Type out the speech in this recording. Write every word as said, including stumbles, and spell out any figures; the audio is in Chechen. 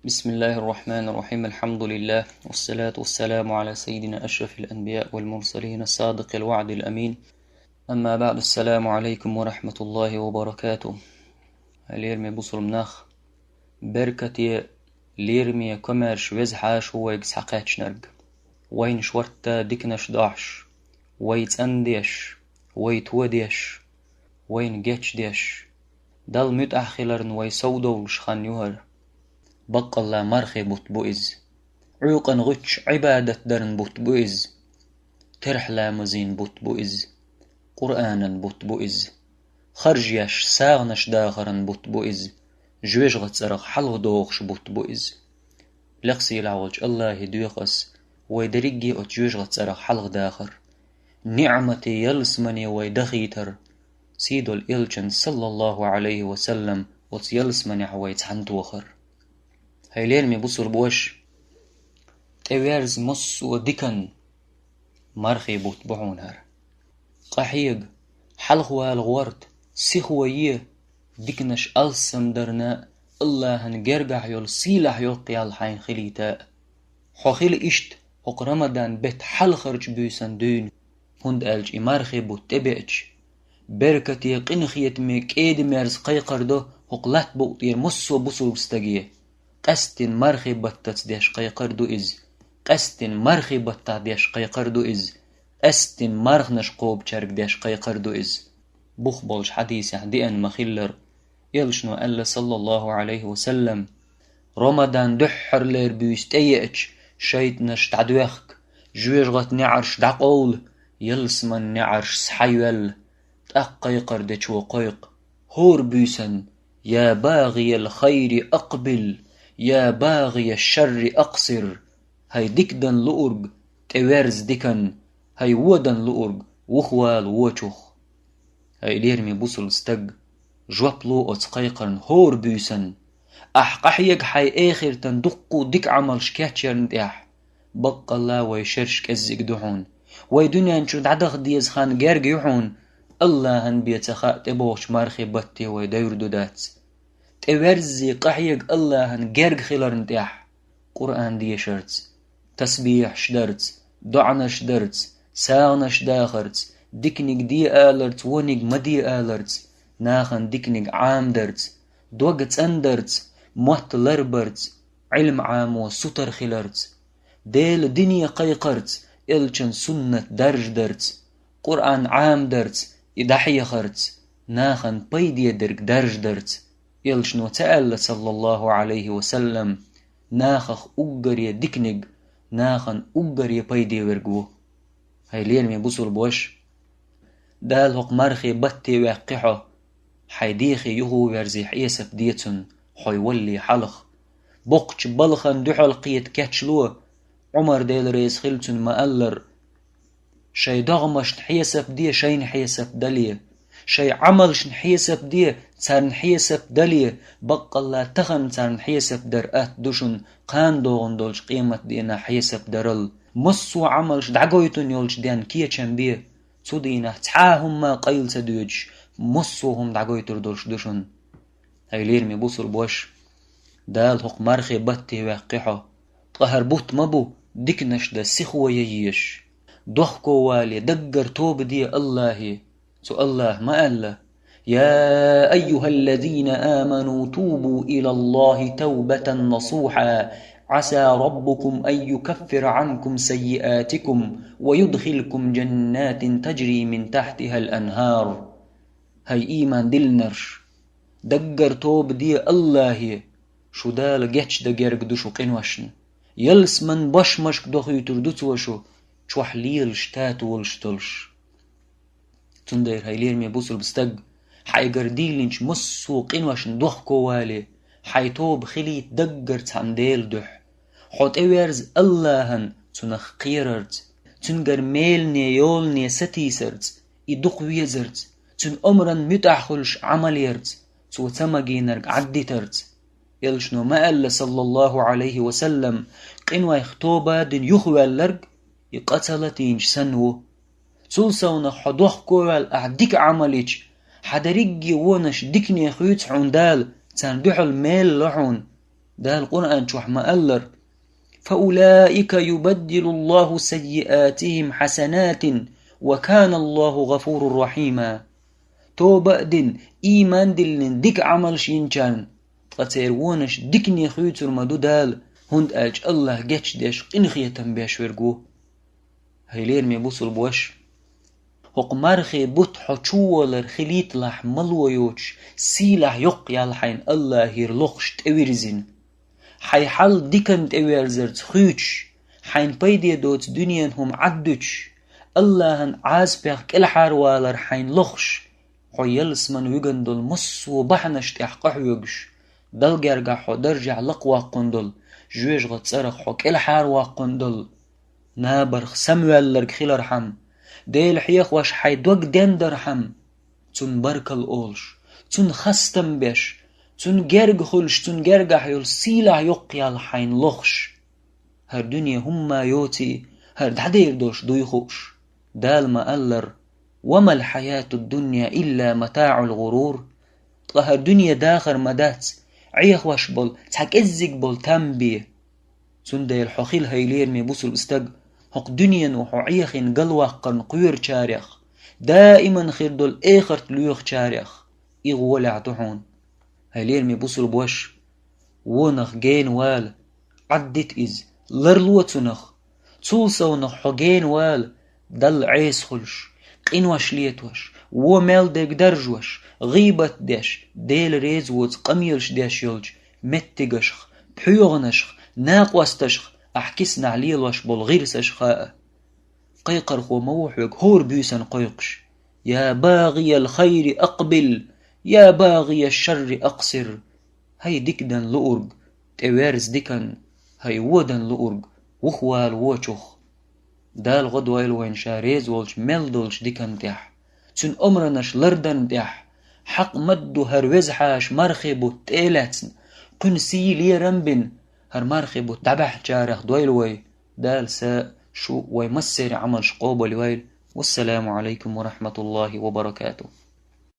بسم الله الرحمن الرحيم. الحمد لله، والصلاة والسلام على سيدنا أشرف الأنبياء والمرسلين، الصادق الوعد الأمين. أما بعد، السلام عليكم ورحمة الله وبركاته. Лераме бусалба нах, беркате, лераме, комаьрша Веза Хьаша вайга схьакхаьчнарг. Вайна шортта диканаш дохьаш, вай цӀандеш, вай тодеш, вайна гечдеш, Далла муьтӀахь хиларна вай совдовлуш хан ю хӀара. Баккъалла мархий бутт бу иза. Ӏуьйкъана гӀуьттуш Ӏибадат даран бутт бу иза. Терхьламазийн бутт бу иза. Къуръанан бутт бу иза. Харжеш, сагӀанаш дахаран бутт бу иза. ЖоьжагӀатан цӀарах хьалхадохуш бутт бу иза. Лекха сийлахь волчу АллахӀе доьху ас, вай дерриге оцу жоьжагӀатан цӀарах хьалхадахар. НиӀмате ялсамане вай дахийтар. Сийдолу элчан, саллаллаху Ӏалайхи ва саллам, оцу ялсаманехь вай цхьаьнатохар. ХӀай лераме бусалба ваша, тӀеверза массо а диканна мархий бутт бу хьуна хӀара. Къахьега, хьалхавала гӀорта, сихо е, диканаш алссам дарна, АллахӀан гергахь йолу сийлахь йоккха ял хьайна хилийта. Хьо хила иштта хӀокху Рамадан беттан хьалхарчу буьйсан дуьйна, хӀунда аьлча и мархий бутт тӀебеача, беркате, къинхетаме, кӀеда-мерза кхайкхар до хӀокху латта букъа тӀера массо а бусалба стаге. Къаьсттина мархий баттаца деш кхайкхар ду иза. Къаьсттина мархий баттахь деш кхайкхар ду иза. Къаьсттина марханаш кхобучаьрга деш кхайкхар ду иза. Бух болчу хьадисехь деана ма-хиллара, элчано аьлла, саллаллаху Ӏалайхи ва саллам: «Рамадан дуьххьарлера буьйса тӀееача, шайтӀанаш дӀадоьхка, жоьжагӀатан неӀарш дӀакъовла, ялсаманин неӀарш схьайоьлла». ТӀаккха кхайкхар дечо кхойкху хӀора буьйсанна: «Я багӀиял хайри акъбил, я багӀияш шарри акъсир». ХӀай дика дан луург, тӀеверза диканна, хӀай вон дан луург, вухавала вочух. ХӀай лераме бусалба стаг, жоп ло оцу кхайкхарна хӀора буьйсанна. Ахь къахьега хьайн эхартан дуккха а дика Ӏамалш кечъярна тӀехь. Баккъалла вай шераш кӀеззиг ду хьуна. Вай дуьнен чу дӀадаха деза хан герга ю хьуна. АллахӀан бен ца хаьа тӀебогӀучу мархий батте вай девр ду дац. ТӀеверззий къахьега АллахӀан герга хиларна тӀехь. Къуръан дешарца, тасбихьаш дарца, доӀанаш дарца, сагӀанаш дахарца, диканиг де аларца, вониг ма де аларца, нахана диканиг Ӏамадарца, дог цӀандарца, мотт ларбарца, Ӏилма Ӏамо сутара хиларца, Делан дине кхайкхарца, элчан суннат даржадарца, Къуръан Ӏамадарца, и дӀахьехарца, нахана пайде дерг даржадарца. Элчано ца аьлла, саллаллаху Ӏалайхи ва саллам: «Нахах уггаре диканиг, нахана уггаре пайде верг ву». ХӀай лераме бусалба ваша, Дала хӀокху мархий батте ваьккхи хьо, хьайн дехе юхаверзий хьесап де цунна, хьо валале хьалха. Боккхачу балхана дуьхьал кхета кечло, Ӏумар, Дела реза хила цунна, ма-аллара: «Шайн догӀмашна хьесап де, шайна хьесап дале. Шайн Ӏамалшна хьесап де, царна хьесап дале. Баккъалла тахана царна хьесап дар атта ду шуна, кхана догӀун долчу къематдийнахь хьесап дарал. Массо а Ӏамалш дӀагойтун йолчу денна кечам бе. Цу дийнахь цхьа а хӀумма къайла ца доьдуш, массо а хӀума дӀагойтур долуш ду шуна». ХӀай лераме бусалба ваша, Дала хӀокху мархий батте ваьккхи хьо, ткъа хӀара бутт ма бу диканаш дан сихо ян езаш. Дохковале, даггара тоба де АллахӀе. Цу АллахӀа ма аьлла: «Я айюхаллазина аману тубу илаллахи тавбатан насуха, Ӏаса раббукум ан юкаффира Ӏанкум саййиатикум ва юдхилкум жаннатин таджри мин тахтихал анхар». ХӀай ийман диллинарш! Даггара тоба де АллахӀе, шу Дала гечдан герга ду шу къиношна. Ялсаман бошмашка дохуьйтур ду Цо шу, чохь лелаш татолаш долуш. Цундела, хӀай лераме бусалба стаг, хьайгара дийлинчу массо а къиношна дохковале, хьайн тоба хилийта даггара цхьана Делан дуьхьа. Хьо тӀеверза АллахӀан, Цунах кхерарца, Цуьнгара мелане, йолане сатийсарца, и дукха везарца, Цуьнан омранна муьтӀахь хуьлуш Ӏамал ярца, Цо ца магийнарг Ӏаддитарца. Элчано ма аьлла, саллаллаху Ӏалайхи ва саллам: «Къинойх тоба а дина юхаваьлларг, и къа ца латийначу санна ву». Цул совнах хьо дохковаьлла ахь дика Ӏамал йича, хьан дерриге вонаш дикане хуьйцу хьуна Дала, царна дуьхьал мел ло хьуна. Дала Къуръан чохь ма-аллара: «فأولئك يبدل الله سيئاتهم حسنات وكان الله غفورا رحيما». Тоба а дина, ийман а диллина дика Ӏамалш йинчарна, ткъа церан вонаш дикане хуьйцур ма ду Дала, хӀунда аьлча АллахӀ гечдеш, къинхетам беш верг ву. ХӀай лераме бусулба ваша, хӀокху мархин бутт хьо чуволар хилийталахь, мало йоцуш, сийлахь йоккха ял хьайна АллахӀера лохуш тӀевирзина. Хьайн хьал диканна тӀеверзарца хуьйцуш, хьайна пайде доцу дуьненан хӀума Ӏаддуьтуш, АллахӀан Ӏазапех кӀелхьарвалар хьайна лохуш, хьо ялсамане вигна долу массо а бахьанаш тӀехь къахьоьгуш, Далла гергахь хьо даржехь лакхавоккхун долу, жоьжахатин цӀарах хьо кӀелхьарвоккхун долу, набарх самаваьлларг хилархьама, Дела хьехош хьайн дог дендархьама, Цунна баркалла олуш, Цунна хастам беш, Цунна герга хуьлуш, Цунна гергахь йолу сийлахь йоккха ял хьайна лохуш. ХӀара дуьне хӀумма а йоций, хӀара дӀадер долуш дуй хууш. Дала ма-аллара: «وما الحياة الدنيا إلا متاع الغرور». Ткъа хӀара дуьне дахар ма дац, Ӏехош болу, цхьа кӀеззиг болу там бен. Цундела хьо хила, хӀай лераме бусулба стаг, хӀокху дуьнено хьо Ӏехийна галваккхарна кхоьручарех, даиман хир долу эхарт лоьхучарех. И гӀолехь ду хьуна. ХӀай лераме бусулба ваша, вонах гена вала, Ӏаддита иза, ларло цунах. Цул совнах хьо гена вала, Далла Ӏеса хуьлуш, къинош летош, вон мел дерг даржош, гӀийбат деш, Дела реза воцу къамелаш деш йолчу меттигашха, пхьоьгӀанашха, накъосташха, ахь киснахь лелош болу гӀирсашха а. Кхайкхархо ма ву хьоьга хӀора буьйсанна кхойкхуш: «يا باغي الخير أقبل، يا باغي الشر أقصر». ХӀай дика дан луург, тӀеверза диканна, хӀай вон дан луург, вухавала вочух. Дала гӀо дойла вайна Ша реза волчу мел долчу диканна тӀехь, Цуьнан омранаш ларданна тӀехь. Хьакъ ма-дду хӀара веза хьаша мархи бутт тӀе а лаьцна, кхуьнан сий лерам а бина, хӀара мархи бутт дӀабаьхначарах дойла вай. Дала Са а, шу а, вай массеран Ӏамалш къобалйойла. Вассаламу Ӏалайкум ва рахьматуллахӀи ва баракатухӀ.